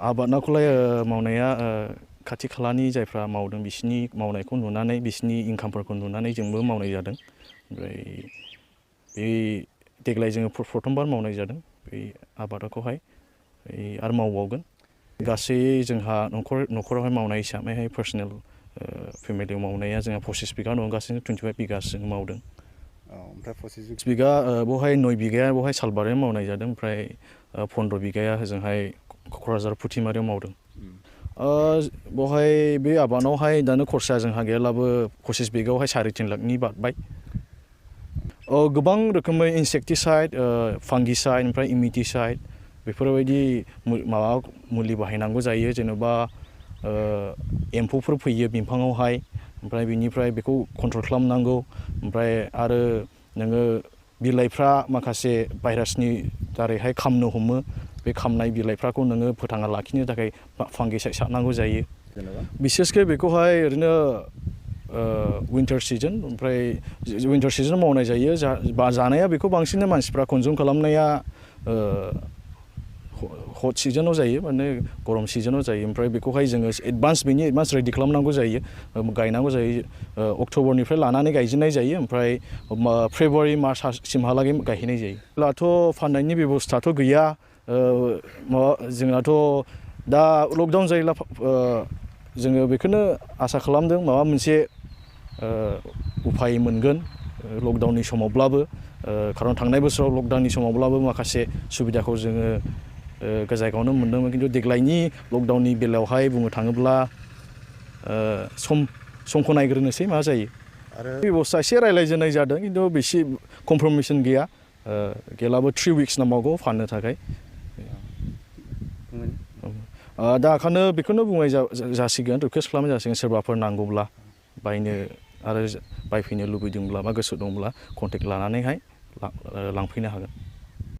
आबादखौलाय मावनाया खाथि खालानि जायफ्रा मावदों बिसिनि मावनायखौ नुनानै बिसिनि इनकामफोरखौ नुनानै जोंबो मावनाय जादों ओमफ्राय बे देग्लाय जोङो प्रथमबार मावनाय जादों बे आबादखौहाय आरो मावबावगोन गासै जोंहा न'खरावहाय मावनाय हिसाबैहाय पार्सनेल फेमिलियाव मावनाया जोंहा 25 बिगा दं गासैनो 25 बिगासो मावदों ओमफ्राय 25 बिगा बहाय 9 बिगाया बहाय सालबारियाव मावनाय जादों ओमफ्राय 15 बिगाया होजोंहाय क'क्राझार फुथिमारियाव मावदों बहाय बे आबादावहाय दानो खरसा जोंहा गैयाब्लाबो 25 बिगायावहाय 3.5 लाखनि बारबाय गोबां रोखोमै इनसेक्टिसाइड फांगिसाइड ओमफ्राय इमिटिसाइड बेफोरबायदि माबा मुलि बाहायनांगौ जायो जेनेबा एम्फौफोर फैयो बिफाङावहाय ओमफ्राय बिनिफ्राय बेखौ कन्ट्रल खालामनांगौ ओमफ्राय आरो नोङो बिलाइफ्रा माखासे भाइरासनि दारैहाय खामनो हमो बे खामनाय बिलाइफोरखौ नोङो फोथांना लाखिनो थाखाय फांगिसाइड सारनांगौ जायो बिसेसके बेखौहाय ओरैनो विन्टार सिजन ओमफ्राय विन्टार सिजन मावनाय जायो जानाया बेखौ बांसिन मानसिफ्रा कनजुम खालामनाया हट सिजनाव जायो माने गरम सिजनाव जायो ओमफ्राय बेखौहाय जोङो एडभान्स रेडि खालामनांगौ जायो गायनांगौ जायो अक्ट'बरनिफ्राय लानानै गायजेननाय जायो ओमफ्राय फेब्रुवारि मार्चसिमहालागै गायहैनाय जायो दाथ' फाननायनि बेबस्थाथ' गैया जोंनाथ' दा लकडाउन जायोब्ला जोङो बेखौनो आसा खालामदों माबा मोनसे उफाय मोनगोन लकडाउननि समावब्लाबो खारन थांनाय बोसोराव लकडाउननि समावब्लाबो माखासे सुबिदाखौ जोङो जायगायावनो मोनदोंमोन खिन्थु देग्लायनि लकडाउननि बेलायावहाय बुंनो थाङोब्ला समखौ नायग्रोनोसै मा जायो आरो बेबस्था एसे रायज्लायजेननाय जादों खिन्थु बेसे कनफार्मेसन गैया गैयाब्लाबो 3 उइक्स नांबावगौ फाननो थाखाय दा ओंखायनो बेखौनो बुंनाय जासिगोन रिकुवेस्ट खालामनाय जासिगोन सोरबाफोर नांगौब्ला बायनो आरो बायफैनो लुबैदोंब्ला बा गोसो दंब्ला कन्टेक्ट लानानैहाय लांफैनो हागोन